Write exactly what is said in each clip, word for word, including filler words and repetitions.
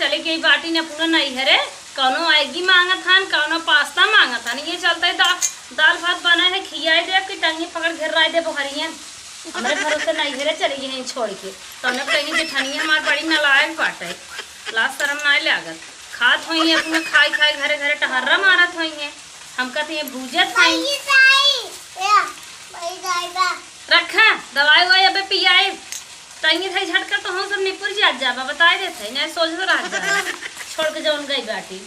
चली गई बाटी ने अपना नैहरे, कौनो मैगी मांगत हन, कौनो पास्ता मांगत हन। ये चलते दा-, दाल भात बना है, खियाई दे कि टंगी पकड़ घेर्राई दे बोहरियन। हमरे भरोसे नैहरे चली गई हैं छोड़ के। तो हमने कहीं जेठनिया हमार बड़ी नालायक बाटे, लाज शरम नाय लागत। खात होइहें अपना खाई खाई, घरे घरे टहर्रा मारत होइहें। हमका तो ये भूजत हैं। रखा दवाई ववाई अबे पियाई। टंगी थाई झटका तो हम सब निपुर जात जाबा, बताई देत है, नहीं सोच तो रहत जाबा। छोड़ के जौन गई बाटी,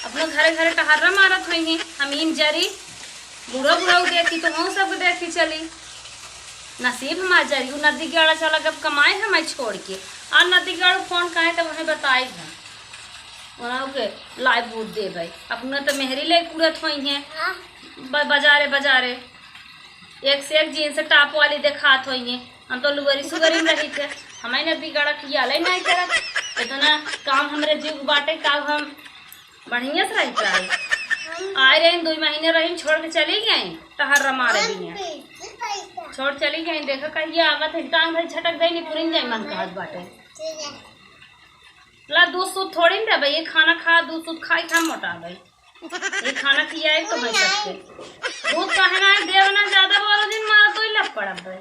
अपना घरे घरे टहर्रा मारत होइहें। हम इन जरी बूढ़ो बूढ़ो देखी तो हम सब देखी चली। नसीब हमार जरी, उ नदी के आड़ा चला गब कमाए हमें छोड़ के। आ नदी के आड़ा फोन काहे तब उन्हें बताई है, उन्हें के लाइव बूट देबै। अपना तो मेहरी ले कूदत होइहें ब-, बाजारे बाजारे। एक से एक जींस टॉप वाली देखात होइहें। हम तो लुगरी सुगरी में रही थे, हमें न बिगड़ा खियाल ही नहीं करत। इतना काम हमरे जुग बाटे का हम बढ़िया से रही पाए। आए रही, दो महीने रही, छोड़ के चली गई टहर्रा मारे बिना। छोड़ चली गई, देखा कहिया आवत है, टांग भर झटक गई, निपुरिन जाए मन कहत बाटे। ला दूध सूध थोड़ी न देबै, ये खाना खा, दूध सूध खाई खा मोटा भाई। ये खाना खियाए तो मैं सबके। दूध काहे ना देव ना ज्यादा बोलो दिन मार तो ही लग पड़ा भाई।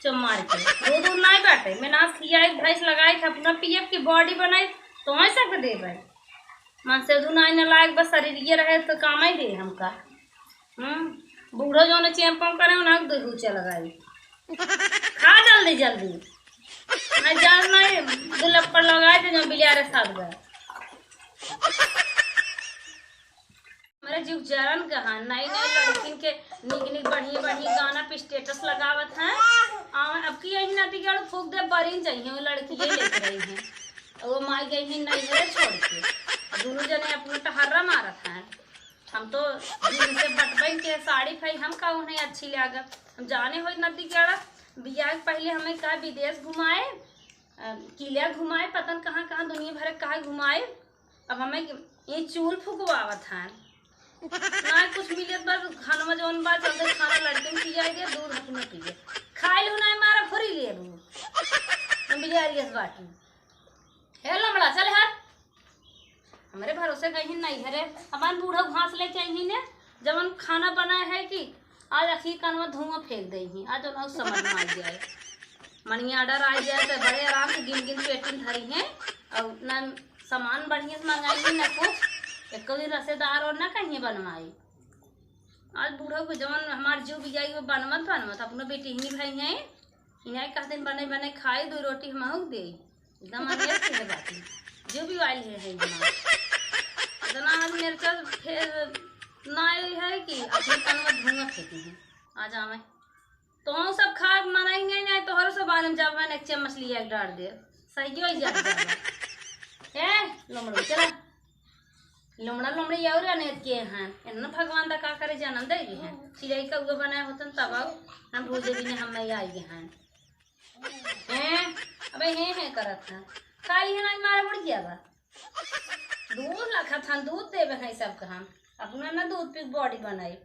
चुप मार के। दूध उध नहीं बाटे, मैं ना खियाए भैंस लगाए थे अपना पीएफ की बॉडी बनाई तो वहीं सबके दे भाई। मन से दूध नहीं ना लायक बस शरीर ये रहे तो काम ही दे हमका। हम्म, बूढ़ो जौन चेंपो करे, उन्हें दूध ऊंचा लगाई। खा जल्दी जल्दी। मैं जान नहीं, दो लप्पड़ लगाए थे जो बिलियारे साथ गए। हमारे जुग जरन कहा, नई नई लड़किन के निक निक बढ़िया बढ़िया गाना पे स्टेटस लगावत हैं। आ, अब की यही नदी के आड़ू फूक दे, बरिन चाहिए, वो लड़की ये लेके रही हैं। वो माई गई हैं नैहरे छोड़ के। दोनों जने अपना टहर्रा मारत हैं। हम तो जिनसे बटबन के साड़ी फाई हम का उन्हें अच्छी लागत। हम जाने होई नदी के आड़ा, बियाह के पहले हमें कहा विदेश घुमाए, अ, किला घुमाए, पता न कहाँ कहाँ दुनिया भर के कहा घुमाए। अब हमें ये चूल फुकवावत हैं। ना कुछ मिले बस खाना में जौन बा, चलते खाना लड़के में पियाई दे, दूध हक में पिए। खाए लो ना मारा फुरी ले रू। हम बिहारी इस बाटी। हे लमड़ा, चल हट। हमरे भरोसे गई ही नैहरे, अपन बूढ़ो घास लेके आई ही ने, जवन खाना बनाए है कि आज अखी कान में धुआं फेंक दे ही, आज उन्हें समझ में आ जाए। मनी ऑर्डर आ जाए तो बड़े आराम से गिन गिन पेटी में धरी हैं, और ना सामान बढ़िया से मंगाई ही, ना कुछ, एको दिन रसेदार और ना कहीं बनवाई। आज बूढ़ो को जवन हमार जीव भी जाई, वो बनवत बनवत अपनो बेटी ही भाई हैं, इन्हें कहते बने बने खाई, दो रोटी हमहू के दे। एकदम अनेर के है बाटी। जो भी वाली है, है हमार। इतना आज मिर्चा फेर ना आई है कि अपने तन में धुआं फेंकी है। आ जावे। तो सब खा मनाई नहीं, नहीं, तोहरो सब आनम जावे, एक चम्मच लिया के डाल दे। सही हो जात जावे। ए, लोमड़ो, चला। लोमड़ा, लोमड़ी और अनेर के हैं। इन्ना भगवान दा का करे जनम दे गए हैं। चिड़ै का उगे बनाए होतन तब आओ। हम भूजे भी नहीं, हम नहीं आई गए हैं। हैं? अबे हैं, हैं करत हैं। काली है ना मारे मुड़ गया बा। दूध रखत हन, दूध देवे हैं सबके हम। अपना ना दूध पी बॉडी बनाई।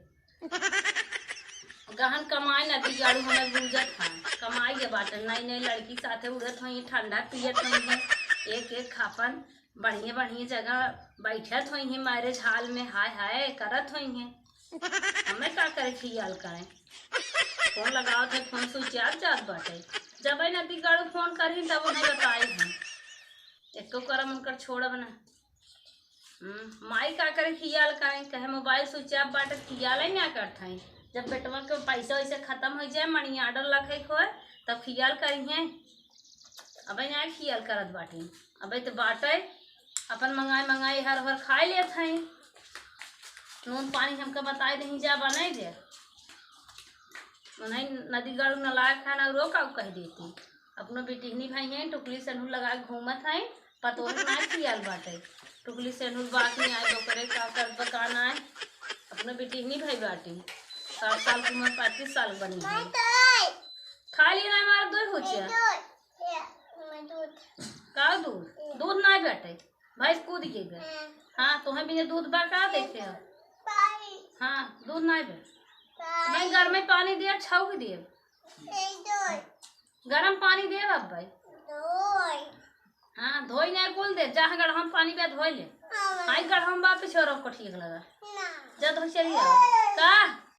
गहन कमाए ना बिगाड़ू हमें बूझत हन। कमाई के बाटे, नई नई लड़की साथे उड़त होई, ठंडा पियत होई हैं। एक एक खापन बढ़िया बढ़िया जगह बैठत होई हैं, मैरिज हॉल में हाय हाय करत होई हैं। हमें का करे खियाल करें। फोन लगावत है, फोन स्विच ऑफ जात बाटे। जब है ना बिगाड़ू फोन करही तब उन्हें बताई हम। एको करम उनकर छोड़ब ना। हम्म, माई का करे खियाल करें, कहे मोबाइल स्विच ऑफ बाटे, खियाल ही ना करत हैं। जब बेटवा के पैसा वैसे खत्म हो जाए, मनी ऑर्डर लखे खोए, तब खियाल करिहें। अबे ना खियाल करत बाटे, अबे तो बाटे अपन मंगाए मंगाए हर हर खाए लेत हैं। नून पानी हमका बताए दही जा बनाए दे। उन्हें नदी गाड़ू नलायक है ना रोक आऊ कह देती। अपनो बिटिहनी भाई हैं, टुकली सेनुर लगा के घूमत हैं, पतोह ना खियाल बाटे। टुकली सेनुर बात में आए, ओकरे का करब का ना आए। अपनो बिटिहनी भाई बाटी, साठ साल की उम्र, पैंतीस साल बनी है। खा ली ना हमारा दो हुचे। का दूध? दूध ना बाटे, भैंस कूद गई बे। हाँ, तोहे बिना दूध बा का देखे हो? हाँ, दूध ना बे। भाई, घर में पानी दिया, छौक दिए। गरम पानी दे अब भाई। हाँ, धोई नहीं कुल दे, जहाँ गढ़म पानी बे धोई ले। हाँ, माई। आई गढ़म बा पीछे और कोठी लगा। ना। जा धोई चली आओ। का?